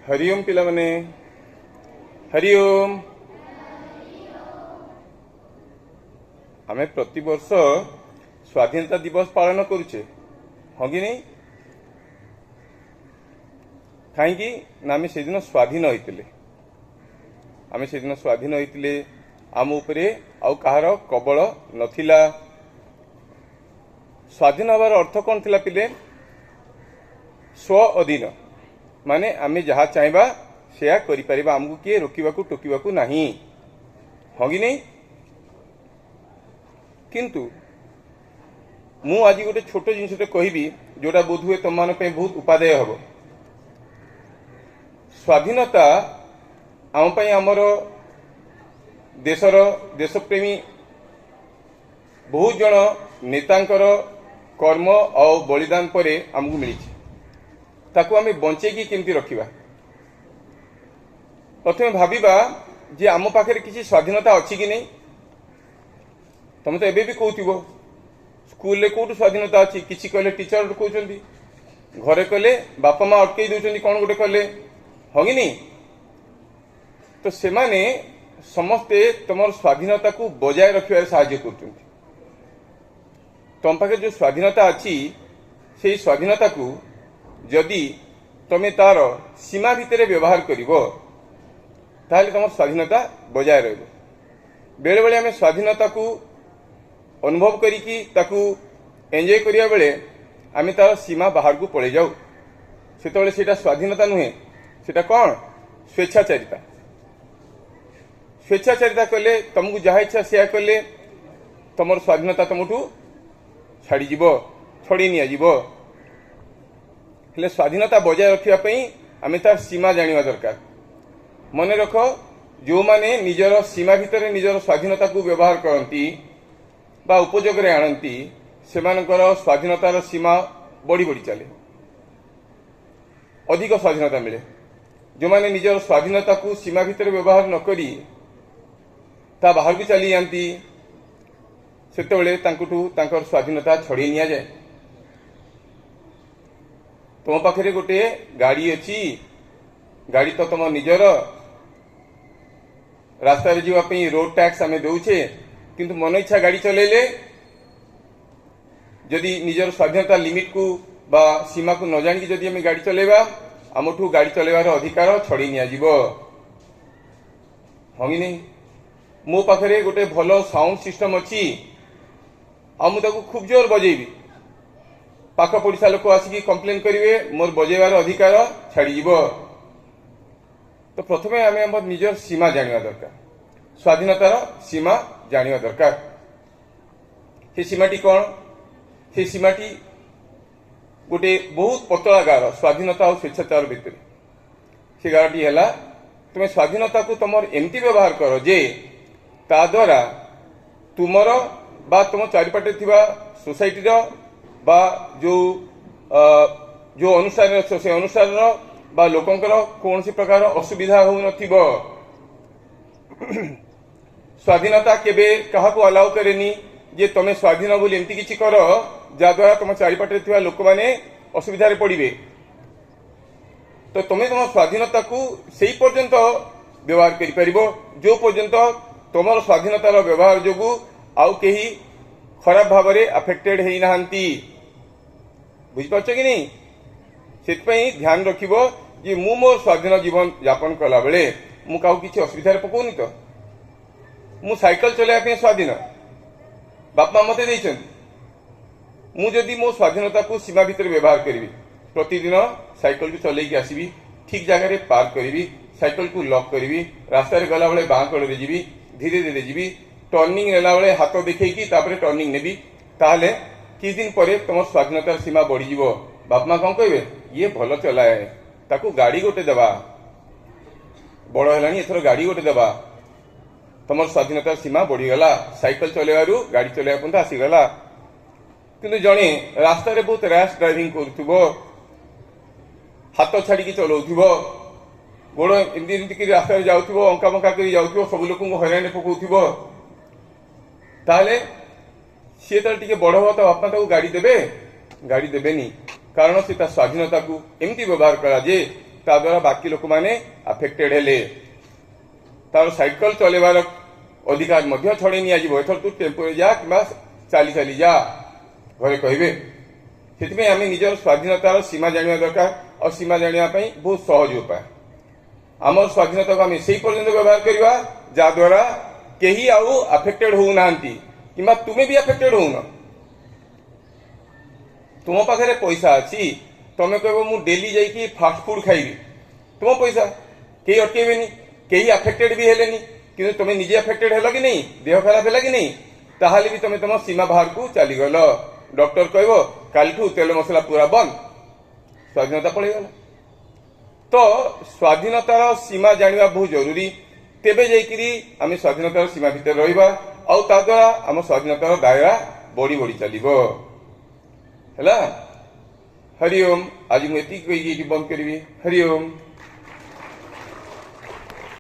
ହରିଓମ ପିଲାମାନେ, ହରିଓମ। ଆମେ ପ୍ରତିବର୍ଷ ସ୍ୱାଧୀନତା ଦିବସ ପାଳନ କରୁଛେ, ହଁ କି ନାଇଁ? କାହିଁକି ନା ଆମେ ସେଦିନ ସ୍ୱାଧୀନ ହୋଇଥିଲେ। ଆମେ ସେଦିନ ସ୍ୱାଧୀନ ହୋଇଥିଲେ, ଆମ ଉପରେ ଆଉ କାହାର କବଳ ନଥିଲା। ସ୍ୱାଧୀନ ହେବାର ଅର୍ଥ କ'ଣ ଥିଲା ପିଲେ? ସ୍ୱ ଅଧୀନ, ମାନେ ଆମେ ଯାହା ଚାହିଁବା ସେୟା କରିପାରିବା, ଆମକୁ କିଏ ରୋକିବାକୁ ଟୋକିବାକୁ ନାହିଁ, ହଁ କି ନାଇଁ? କିନ୍ତୁ ମୁଁ ଆଜି ଗୋଟେ ଛୋଟ ଜିନିଷଟେ କହିବି, ଯୋଉଟା ବୋଧହୁଏ ତମମାନଙ୍କ ପାଇଁ ବହୁତ ଉପାଦେୟ ହେବ। ସ୍ୱାଧୀନତା ଆମ ପାଇଁ ଆମର ଦେଶର ଦେଶପ୍ରେମୀ ବହୁତ ଜଣ ନେତାଙ୍କର କର୍ମ ଆଉ ବଳିଦାନ ପରେ ଆମକୁ ମିଳିଛି। ତାକୁ ଆମେ ବଞ୍ଚେଇକି କେମିତି ରଖିବା? ପ୍ରଥମେ ଭାବିବା ଯେ ଆମ ପାଖରେ କିଛି ସ୍ୱାଧୀନତା ଅଛି କି ନାହିଁ। ତମେ ତ ଏବେ ବି କହୁଥିବ ସ୍କୁଲରେ କୋଉଠୁ ସ୍ୱାଧୀନତା ଅଛି, କିଛି କହିଲେ ଟିଚର କହୁଛନ୍ତି, ଘରେ କହିଲେ ବାପା ମା ଅଟକେଇ ଦଉଛନ୍ତି କ'ଣ ଗୋଟେ କଲେ, ହଁ କି ନାଇଁ? ତ ସେମାନେ ସମସ୍ତେ ତମର ସ୍ୱାଧୀନତାକୁ ବଜାୟ ରଖିବାରେ ସାହାଯ୍ୟ କରୁଛନ୍ତି। ତମ ପାଖରେ ଯୋଉ ସ୍ୱାଧୀନତା ଅଛି, ସେଇ ସ୍ୱାଧୀନତାକୁ ଯଦି ତମେ ତାର ସୀମା ଭିତରେ ବ୍ୟବହାର କରିବ, ତାହେଲେ ତମର ସ୍ୱାଧୀନତା ବଜାୟ ରହିବ। ବେଳେବେଳେ ଆମେ ସ୍ୱାଧୀନତାକୁ ଅନୁଭବ କରିକି ତାକୁ ଏନ୍ଜୟ କରିବା ବେଳେ ଆମେ ତାର ସୀମା ବାହାରକୁ ପଳେଇ ଯାଉ। ସେତେବେଳେ ସେଇଟା ସ୍ୱାଧୀନତା ନୁହେଁ, ସେଇଟା କ'ଣ? ସ୍ୱେଚ୍ଛାଚାରିତା। ସ୍ୱେଚ୍ଛାଚାରିତା କଲେ, ତମକୁ ଯାହା ଇଚ୍ଛା ସେୟା କଲେ ତମର ସ୍ୱାଧୀନତା ତମଠୁ ଛାଡ଼ିଯିବ, ଛଡ଼େଇ ନିଆଯିବ। ହେଲେ ସ୍ୱାଧୀନତା ବଜାୟ ରଖିବା ପାଇଁ ଆମେ ତାର ସୀମା ଜାଣିବା ଦରକାର। ମନେ ରଖ, ଯେଉଁମାନେ ନିଜର ସୀମା ଭିତରେ ନିଜର ସ୍ୱାଧୀନତାକୁ ବ୍ୟବହାର କରନ୍ତି ବା ଉପଯୋଗରେ ଆଣନ୍ତି, ସେମାନଙ୍କର ସ୍ୱାଧୀନତାର ସୀମା ବଢ଼ି ବଢ଼ି ଚାଲେ, ଅଧିକ ସ୍ୱାଧୀନତା ମିଳେ। ଯେଉଁମାନେ ନିଜର ସ୍ୱାଧୀନତାକୁ ସୀମା ଭିତରେ ବ୍ୟବହାର ନ କରି ତା ବାହାରକୁ ଚାଲିଯାଆନ୍ତି, ସେତେବେଳେ ତାଙ୍କଠୁ ତାଙ୍କର ସ୍ୱାଧୀନତା ଛଡ଼େଇ ନିଆଯାଏ। ତୁମ ପାଖରେ ଗୋଟିଏ ଗାଡ଼ି ଅଛି, ଗାଡ଼ି ତ ତୁମ ନିଜର, ରାସ୍ତାରେ ଯିବା ପାଇଁ ରୋଡ ଟ୍ୟାକ୍ସ ଆମେ ଦେଉଛେ, କିନ୍ତୁ ମନ ଇଚ୍ଛା ଗାଡ଼ି ଚଲେଇଲେ, ଯଦି ନିଜର ସ୍ୱାଧୀନତା ଲିମିଟକୁ ବା ସୀମାକୁ ନ ଜାଣିକି ଯଦି ଆମେ ଗାଡ଼ି ଚଲେଇବା, ଆମଠୁ ଗାଡ଼ି ଚଲେଇବାର ଅଧିକାର ଛଡ଼େଇ ନିଆଯିବ, ହଁ କି ନାଇଁ? ମୋ ପାଖରେ ଗୋଟେ ଭଲ ସାଉଣ୍ଡ ସିଷ୍ଟମ ଅଛି, ଆଉ ମୁଁ ତାକୁ ଖୁବ୍ ଜୋର ବଜେଇବି, ପାଖ ପଡ଼ିଶା ଲୋକ ଆସିକି କମ୍ପ୍ଲେନ୍ କରିବେ, ମୋର ବଜେଇବାର ଅଧିକାର ଛାଡ଼ିଯିବ। ତ ପ୍ରଥମେ ଆମେ ଆମର ନିଜର ସୀମା ଜାଣିବା ଦରକାର, ସ୍ୱାଧୀନତାର ସୀମା ଜାଣିବା ଦରକାର। ସେ ସୀମାଟି କ'ଣ? ସେ ସୀମାଟି ଗୋଟେ ବହୁତ ପତଳା ଗାର ସ୍ୱାଧୀନତା ଆଉ ସ୍ୱେଚ୍ଛାଚାର ଭିତରେ। ସେ ଗାରଟି ହେଲା, ତୁମେ ସ୍ୱାଧୀନତାକୁ ତମର ଏମିତି ବ୍ୟବହାର କର ଯେ ତା ଦ୍ୱାରା ତୁମର ବା ତୁମ ଚାରିପାଟରେ ଥିବା ସୋସାଇଟିର ବା ଯୋଉ ଯୋଉ ଅନୁଷ୍ଠାନରେ ଅଛ ସେ ଅନୁଷ୍ଠାନର ବା ଲୋକଙ୍କର କୌଣସି ପ୍ରକାର ଅସୁବିଧା ହେଉନଥିବ। ସ୍ୱାଧୀନତା କେବେ କାହାକୁ ଆଲାଉ କରେନି ଯେ ତମେ ସ୍ୱାଧୀନ ବୋଲି ଏମିତି କିଛି କର ଯାହାଦ୍ୱାରା ତମ ଚାରିପାଟରେ ଥିବା ଲୋକମାନେ ଅସୁବିଧାରେ ପଡ଼ିବେ। ତ ତମେ ତମ ସ୍ୱାଧୀନତାକୁ ସେଇ ପର୍ଯ୍ୟନ୍ତ ବ୍ୟବହାର କରିପାରିବ ଯୋଉ ପର୍ଯ୍ୟନ୍ତ ତମର ସ୍ୱାଧୀନତାର ବ୍ୟବହାର ଯୋଗୁଁ ଆଉ କେହି ଖରାପ ଭାବରେ ଆଫେକ୍ଟେଡ ହେଇନାହାନ୍ତି। ବୁଝିପାରୁଛ କି ନାଇଁ? ସେଥିପାଇଁ ଧ୍ୟାନ ରଖିବ ଯେ ମୁଁ ମୋର ସ୍ୱାଧୀନ ଜୀବନ ଯାପନ କଲାବେଳେ ମୁଁ କାହାକୁ କିଛି ଅସୁବିଧାରେ ପକଉନି ତ। ମୁଁ ସାଇକେଲ ଚଲେଇବା ପାଇଁ ସ୍ୱାଧୀନ, ବାପା ମତେ ଦେଇଛନ୍ତି। ମୁଁ ଯଦି ମୋ ସ୍ୱାଧୀନତାକୁ ସୀମା ଭିତରେ ବ୍ୟବହାର କରିବି, ପ୍ରତିଦିନ ସାଇକେଲକୁ ଚଲେଇକି ଆସିବି, ଠିକ ଜାଗାରେ ପାର୍କ କରିବି, ସାଇକେଲକୁ ଲକ୍ କରିବି, ରାସ୍ତାରେ ଗଲାବେଳେ ବାଁ କଡ଼ରେ ଯିବି, ଧୀରେ ଧୀରେ ଯିବି, ଟର୍ଣ୍ଣିଂ ନେଲାବେଳେ ହାତ ଦେଖେଇକି ତାପରେ ଟର୍ଣ୍ଣିଂ ନେବି, ତାହେଲେ କିଛି ଦିନ ପରେ ତମ ସ୍ୱାଧୀନତାର ସୀମା ବଢିଯିବ। ବାପା ମା କଣ କହିବେ? ଇଏ ଭଲ ଚଲାଏ, ତାକୁ ଗାଡ଼ି ଗୋଟେ ଦେବା, ବଡ ହେଲାଣି ଏଥର ଗାଡ଼ି ଗୋଟେ ଦେବା। ତମର ସ୍ୱାଧୀନତାର ସୀମା ବଢିଗଲା, ସାଇକେଲ ଚଲେଇବାରୁ ଗାଡ଼ି ଚଲେଇବା ପର୍ଯ୍ୟନ୍ତ ଆସିଗଲା। କିନ୍ତୁ ଜଣେ ରାସ୍ତାରେ ବହୁତ ରାସ୍ ଡ୍ରାଇଭିଂ କରୁଥିବ, ହାତ ଛାଡ଼ିକି ଚଲାଉଥିବ, ଗୋଡ଼ ଏମିତି ଏମିତି କରି ରାସ୍ତାରେ ଯାଉଥିବ, ଅଙ୍କା ବଙ୍କା କରି ଯାଉଥିବ, ସବୁ ଲୋକଙ୍କୁ ହଇରାଣରେ ପକଉଥିବ, ତାହେଲେ ସିଏ ତାହେଲେ ଟିକେ ବଡ ହବ, ତା ବାପା ତାକୁ ଗାଡ଼ି ଦେବେ? ଗାଡ଼ି ଦେବେନି। କାରଣ ସେ ତା ସ୍ୱାଧୀନତାକୁ ଏମିତି ବ୍ୟବହାର କଲା ଯେ ତା ଦ୍ୱାରା ବାକି ଲୋକମାନେ ଆଫେକ୍ଟେଡ୍ ହେଲେ। ତାର ସାଇକେଲ ଚଲେଇବାର ଅଧିକାର ମଧ୍ୟ ଛଡ଼େଇ ନିଆଯିବ। ଏଥର ତୁ ଟେମ୍ପୋରେ ଯା କିମ୍ବା ଚାଲି ଚାଲି ଯା, ଘରେ କହିବେ। ସେଥିପାଇଁ ଆମେ ନିଜର ସ୍ୱାଧୀନତାର ସୀମା ଜାଣିବା ଦରକାର। ଆଉ ସୀମା ଜାଣିବା ପାଇଁ ବହୁତ ସହଜ ଉପାୟ, ଆମର ସ୍ୱାଧୀନତାକୁ ଆମେ ସେଇ ପର୍ଯ୍ୟନ୍ତ ବ୍ୟବହାର କରିବା ଯାହାଦ୍ୱାରା କେହି ଆଉ ଆଫେକ୍ଟେଡ୍ ହଉନାହାନ୍ତି କିମ୍ବା ତୁମେ ବି ଆଫେକ୍ଟେଡ୍ ହଉନ। ତୁମ ପାଖରେ ପଇସା ଅଛି, ତମେ କହିବ ମୁଁ ଡେଲି ଯାଇକି ଫାଷ୍ଟଫୁଡ୍ ଖାଇବି, ତୁମ ପଇସା, କେହି ଅଟକେଇବେନି, କେହି ଆଫେକ୍ଟେଡ୍ ବି ହେଲେନି। କିନ୍ତୁ ତମେ ନିଜେ ଆଫେକ୍ଟେଡ୍ ହେଲ କି ନାହିଁ? ଦେହ ଖରାପ ହେଲା କି ନାହିଁ? ତାହେଲେ ବି ତମେ ତମ ସୀମା ବାହାରକୁ ଚାଲିଗଲ। ଡକ୍ଟର କହିବ କାଲିଠୁ ତେଲ ମସଲା ପୁରା ବନ୍ଦ, ସ୍ୱାଧୀନତା ପଳେଇଗଲା। ତ ସ୍ୱାଧୀନତାର ସୀମା ଜାଣିବା ବହୁତ ଜରୁରୀ, ତେବେ ଯାଇକିରି ଆମେ ସ୍ୱାଧୀନତାର ସୀମା ଭିତରେ ରହିବା ଆଉ ତା ଦ୍ୱାରା ଆମ ସ୍ୱାଧୀନତାର ଦାୟରା ବଢି ବଢି ଚାଲିବ। ହେଲା, ହରି ଓମ୍। ଆଜି ମୁଁ ଏତିକି କହିକି ଏଇଠି ବନ୍ଦ କରିବି। ହରି ଓମ୍।